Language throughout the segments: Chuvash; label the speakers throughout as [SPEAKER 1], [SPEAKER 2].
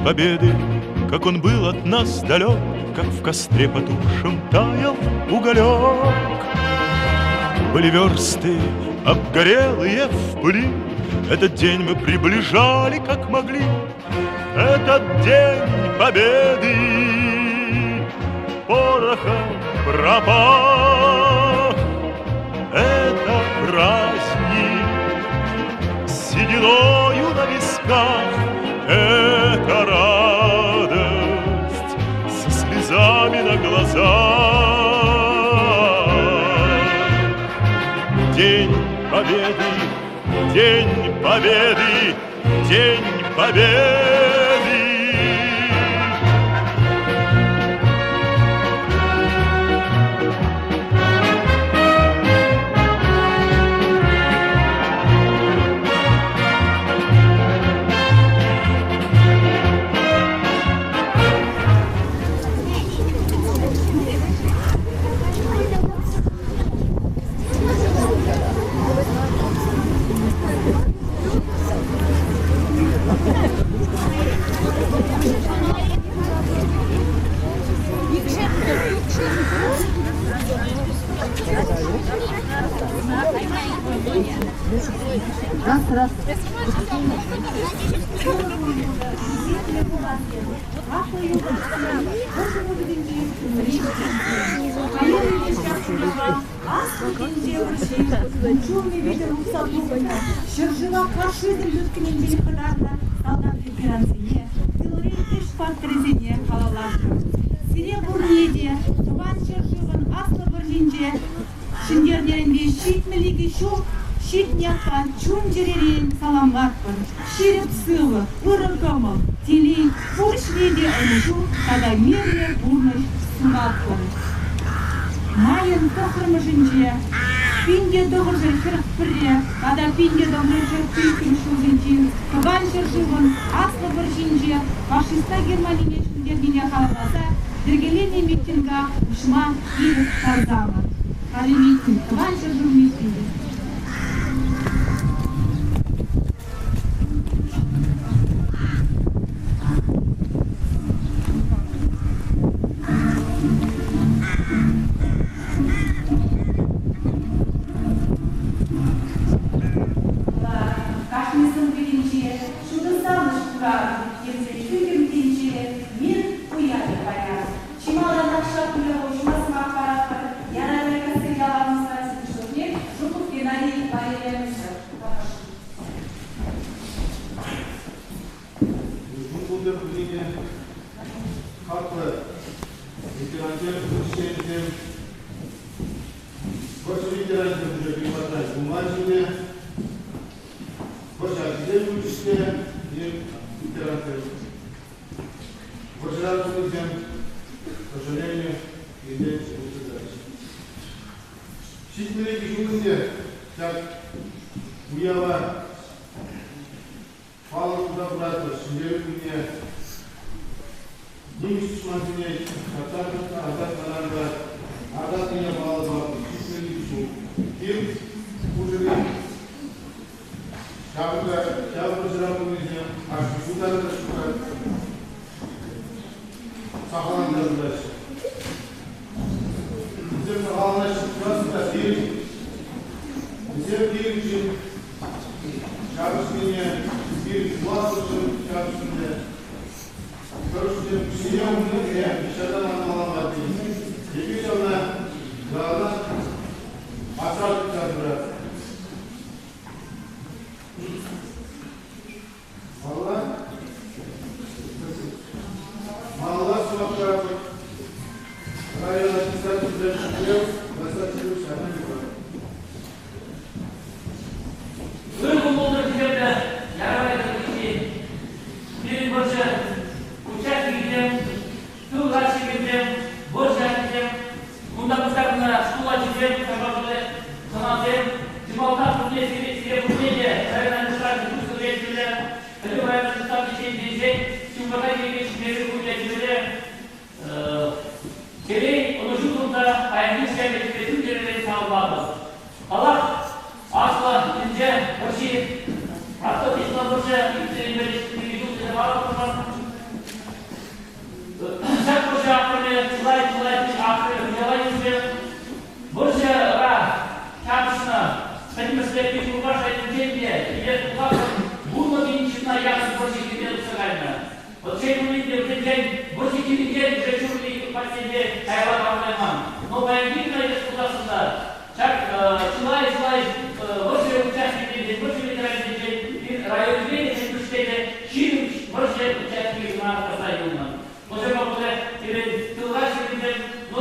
[SPEAKER 1] Победы, как он был от нас далек, Как в костре потухшем таял уголек. Были версты, обгорелые в пыли, Этот день мы приближали, как могли. Этот день Победы порохом пропах. Это праздник с сединою на висках, Это радость со слезами на глазах. День Победы, День Победы, День Победы!
[SPEAKER 2] Раз, раз.
[SPEAKER 3] Аслӑ тӗнче вӑрҫи чунӗ витӗр утса тухнӑ, ҫӗршыва фашизм тыткӑнӗнчен хӑтарнӑ салтак-ветерансене, тылри ӗҫ паттӑрӗсене халалланӑ. Сире пурне те Тӑван ҫӗршывӑн Аслӑ вӑрҫинче ҫӗнтернӗренпе 72 ҫул ҫитнӗ ятпа чун-чӗререн саламлатпӑр. Ҫирӗп сывлӑх, ырӑ кӑмӑл, телей, пур ӗҫре те ӑнӑҫу тата мирлӗ пурнӑҫ сунатпӑр. Майӑн тӑххӑрмӗшӗнче 1941 тата 1942 ҫулсенчи Тӑван ҫӗршывӑн Аслӑ вӑрҫинче фашиста Германине ҫӗнтернине халалласа йӗркеленӗ митинга уҫма ирӗк парсамӑр. Халӗ митинг, Тӑван ҫӗршыв митингӗ. Кашни сӑн-питӗнче ҫутӑ савӑнӑҫ куратӑн, тесе хӳхӗм тӗнче мир уявӗ паян. Чи малтанах ҫак уява уҫма сӑмах паратпӑр Ярайкасси ял администраци пуҫлӑхне Жуков Геннадий Валерьяновича.
[SPEAKER 4] Пултӑр пулин хаклӑ ветерансем, ӗҫченсем, вӑрҫӑ ветеранӗсем уже пулмасан пулман ҫине, вӑрҫӑ ачисем пулчӗҫ те, ветерансем. Вӑрҫӑран тухнисем, к сожалению, вилсе пулчӗҫ. 72 ҫул ӗнтӗ ҫак уява паллӑ туса пыратпӑр. Ҫӗнтерӳ кунне нимӗҫ тӑшмансене ҫапса тытнӑ асат-таран аркатнине паллӑ тӑватпӑр. 72 ҫул. Тем хушӑри ҫавӑнта ҫав вӑрҫӑра пулнисем кашни ҫул та сахалланса пыраҫҫӗ. Вӗсем сахалланаҫҫӗ пулас та пирӗн вӗсем пирӗншӗн ҫапӑҫнине, пирӗн пуласлӑхшӑн ҫапӑҫнине тӑрӑшнисем пуҫне умне ҫартан манмалла мар тенӗ. Эпир ҫавна яланах асра тытса пыратпӑр. Малалла. Малалла сӑмахпа район администрацийӗн ҫӳрев Василий Шамилев.
[SPEAKER 5] Ырӑ кӑмӑллӑ хисеплӗ Ярӑмай тӑрӑхӗнчи пирӗн вӑрҫӑ участникӗсем, тыл ларҫӑкӗсем, вӑрҫӑ ачисем, кунта пуҫтарӑннӑ шкул ачисем, хӑнасем, чи малтанах пурне сире пурне те район администрацийӗн пуҫлӑхӗ ӗҫлӗ Пӗлӳ район администрацийӗн ҫыннисен ҫывӑха килекен ҫӗнтерӳ кунӗ ячӗпе телей, ӑнӑҫу сунса паянхи ӗҫлеме чун-чӗререн саламлатӑп. Паллах, Аслӑ тӗнче вӑрҫи, Аслӑ Отечество вӑрҫӑ иртнӗ ҫул тесе палӑртнӑ. тӗлӗшпе Петрупа шайӗнчен те илес пулсассӑн 10,000 ҫынна яхӑн вӑрҫӑ хирне тухса кайнӑ. Вӑт шел пулин те вӗсенчен вӑрҫӑ хирӗнчен уже ҫурри патнелле каялла таврӑнайман. Но паянхи куна илес пулсассӑн та ҫак чылай-чылай вӑрҫӑ участникӗсенчен, вӑрҫӑ ветеранӗсенчен районсен ӗҫ-пуҫне те 20 вӑрҫӑ участникӗ кӑна тӑрса юлнӑ. Вӗсем пулӗ пирӗн тылра ҫынсем, ну,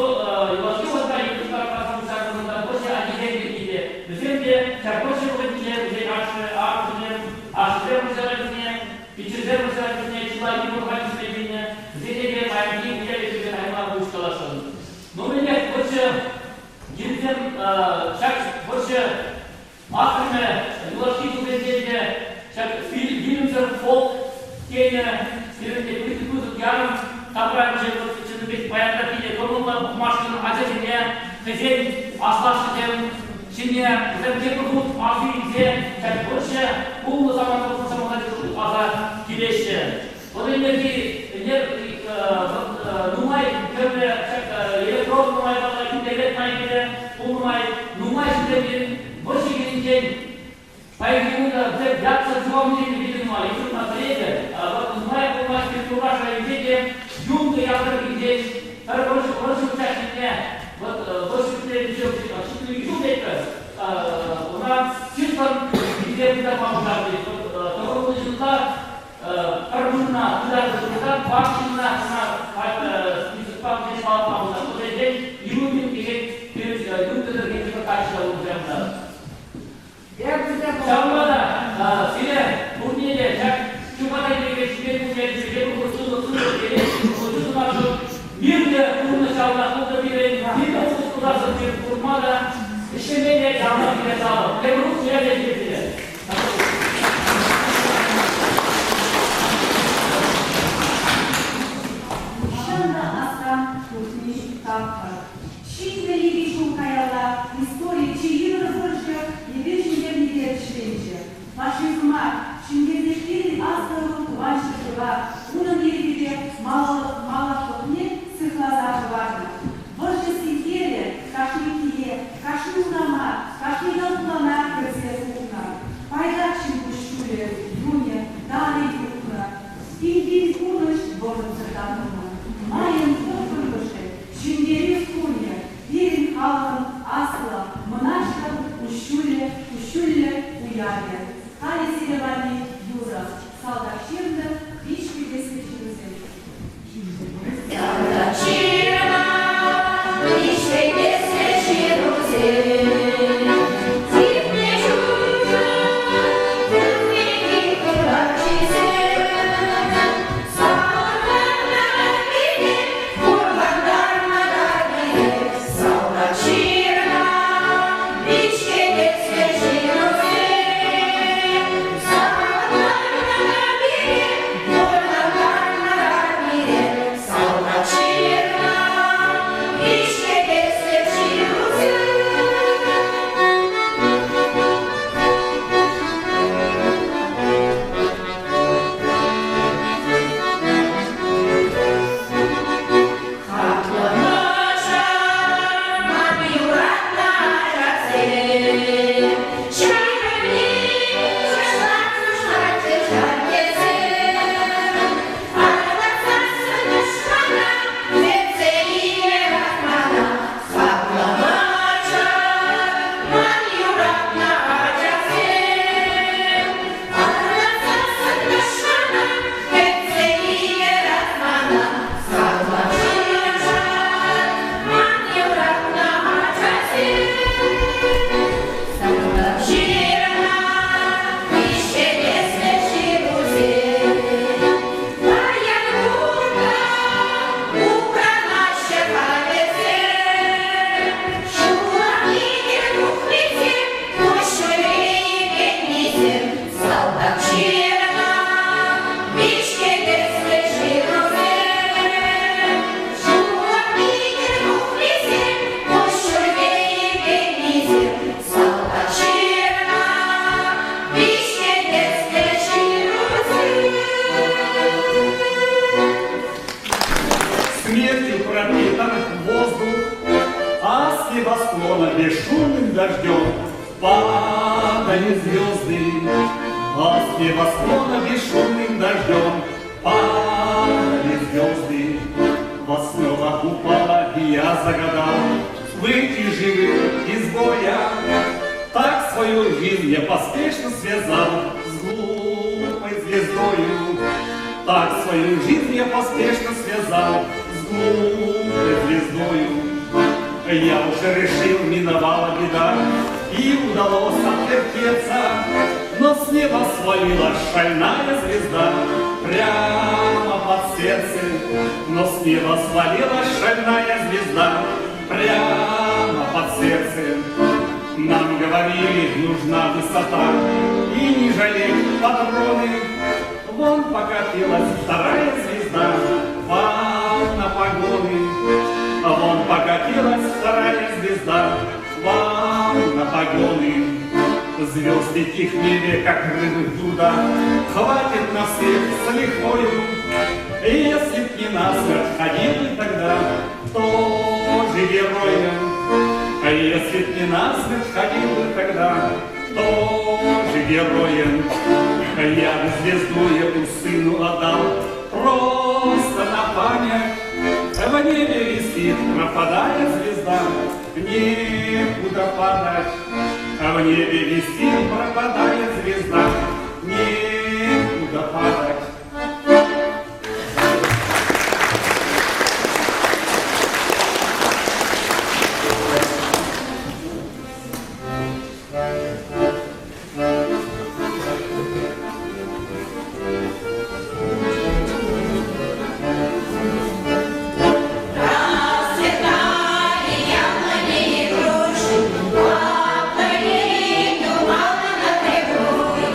[SPEAKER 5] юлашки вӑхӑтра йывӑҫларпа пуҫтарнӑ вӑрҫӑ ачисем пирки те, вӗсем те ҫак вӑрҫӑ вӑхӑтӗнче вӗсен ашшӗ, амӑшӗсем, ашшӗсем вӑрҫа чухне, пиччесем вӑрҫа чухне чылай йывӑрлӑха тӳсме тивнӗ, вӗсене те паянхи уяв ирттерсе кайма пуҫ каласшӑн. Ну, мӗнех, вӑрҫӑ йӗрсем ҫак вӑрҫӑ Ахрӑмӗ юлашки ҫулсенче те ҫак вилӗмсӗр полк тенӗ сирӗн те пысӑк ярӑм тапранчӗ. Чӑннипех паян та питӗ кӑмӑллӑ пухмашкӑн ачасене хӑйсен аслашшӗсем ҫине вӗсем тепӗр хут аса илсе ҫак вӑрҫӑ пулнӑ саманта аса килеҫҫӗ. Вӑл ӗнерхи ӗнер нумай тӗрлӗ ҫак электрон нумай палла интернет майӗпе пулнӑ май нумай ҫынсем вӑрҫӑ хирӗнчен паянхи кун та вӗсем ятсӑр ҫухалнисем те питӗ нумай. Эпир пӗлетӗр, вӑл нумай пулмасть Петрова шайӗнче те юнкӑ ял тӑрӑхӗнчен пӗр вӑрҫӑ вӑрҫӑ участникне вот вӑрҫӑ ҫулӗнче ҫул тетпӗр. Ӑна чыслӑн илсе пытарма пултарчӗҫ. Тӑхӑрвунӑ ҫулта Пӗр вырӑна пытарнӑ пулсан вак ҫынна ӑна списокпа вӗсен палӑртма пулсан вӗсенчен Юрин текен Юртӑ тӑрӑхӗнчи каччӑ пулса. Ҫавӑнпа та сире пурне те ҫак чупана килекен ҫитмен кунсенче сывлӑх сывлӑх телей сунасшӑн мирлӗ пурнӑҫ алла пултӑр пирӗн, мирлӗ пултарсан пурӑнма та, ӗҫлеме те яланах пире савӑк. Тепӗр хут сире те ҫитет.
[SPEAKER 3] Нихҫан та асран тухми тапхӑр. 72 ҫул каялла истори чи йывӑр вӑрҫӑ эпир ҫӗнтернипе вӗҫленчӗ. Фашизма ҫӗнтерсе пирӗн аслӑ ӑру Тӑван ҫӗршыва, унӑн ирӗкӗпе малашлӑхне сыхласа хӑварнӑ. Вӑрҫӑ синкерӗ кашни киле, кашни урама, кашни ял-хулана кӗрсе тухнӑ. Пайтах ҫын куҫҫулӗ, юнӗ, тарӗ юхнӑ. Пин-пин пурнӑҫ вӑхӑтсӑр татӑлнӑ. Майӑн тӑххӑрмӗшӗ, Ҫӗнтерӳ кунӗ, пирӗн халӑхӑн аслӑ, мӑнаҫлӑ куҫҫулӗ, куҫҫуллӗ уявӗ. Халӗ сире валли юрӑ, салтак ҫырнӑ виҫ кӗтеслӗ ҫырусем.
[SPEAKER 6] Смертью пропитан воздух, а с небосклона бесшумным дождем. Падали звезды, а с небосклона бесшумным дождем падали звезды. В основах упала, и я загадал выйти живым из боя. Так свою жизнь я поспешно связал с глупой звездою. Так свою жизнь я поспешно связал с глупой звездою. Я уже решил, миновала беда, и удалось отвертеться, но с неба свалилась шальная звезда прямо под сердце. Но с неба свалилась шальная звезда прямо под сердце. Нам говорили, нужна высота и не жалеть патроны. Вон покатилась вторая звезда, вам на погоны. Вон покатилась вторая звезда, вам на погоны. Звезды тих в небе, как рыбы в прудах, хватит на всех с лихвою. Если б не насмерть ходил бы тогда, тоже героем. А если б не насмерть ходил бы тогда, тоже героем. Я бы звезду эту сыну отдал просто на память. В небе висит, пропадает звезда, некуда падать. В небе висит, пропадает звезда, некуда падать.
[SPEAKER 7] Расцветали яблони и груши, падали туманы над рекой.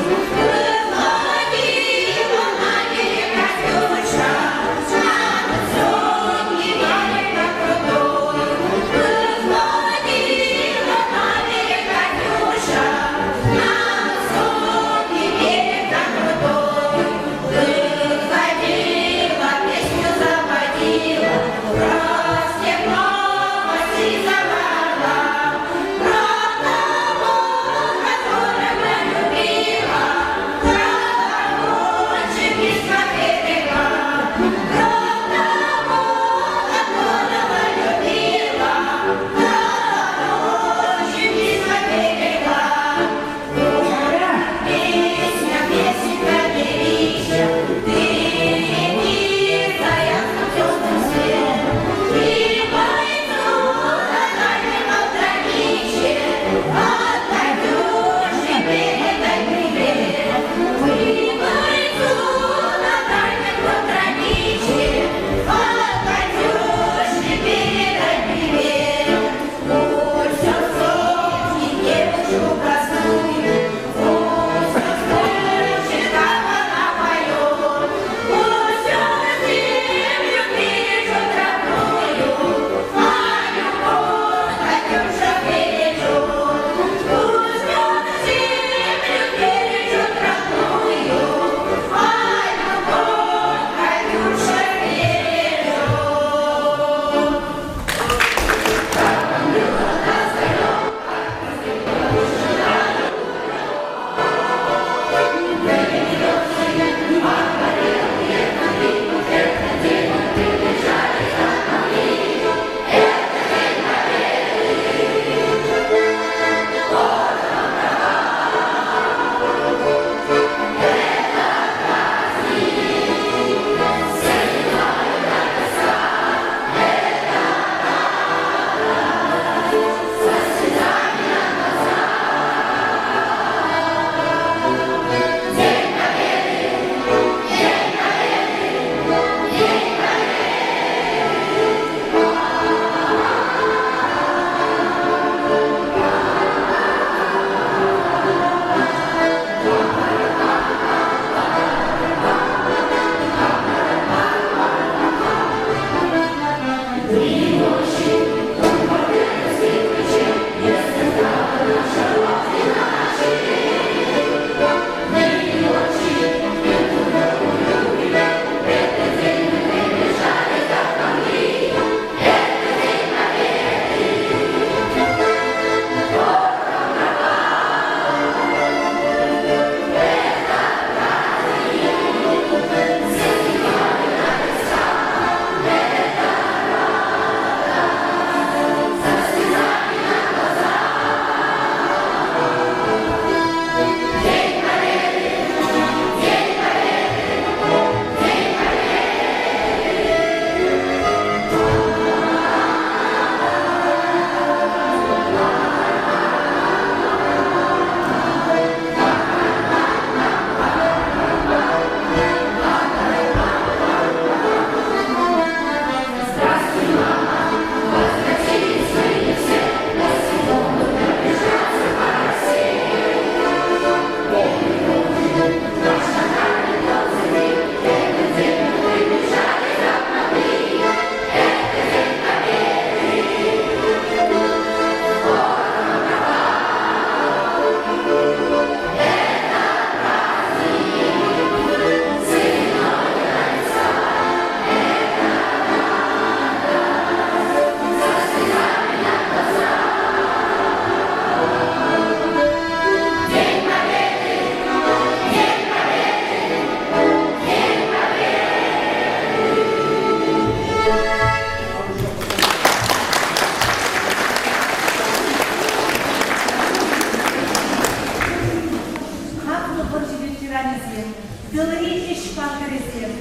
[SPEAKER 7] Тылри ӗҫ паттӑрӗсем,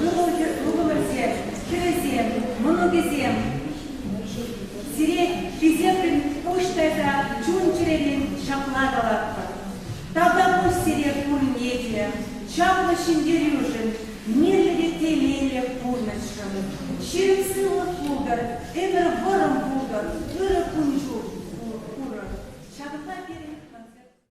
[SPEAKER 7] ывӑлӗсем, хӗрӗсем, мӑнукӗсем сире хисеплӗн пуҫ тайса чун-чӗререн ҫапла калатпӑр. Тавтапуҫ сире пурне те, чаплӑ ҫӗнтерӳшӗн, мирлӗ те телейлӗ пурнӑҫшӑн. Ҫирӗп сывлӑх пултӑр, ӗмӗр вӑрӑм пултӑр, ырӑ.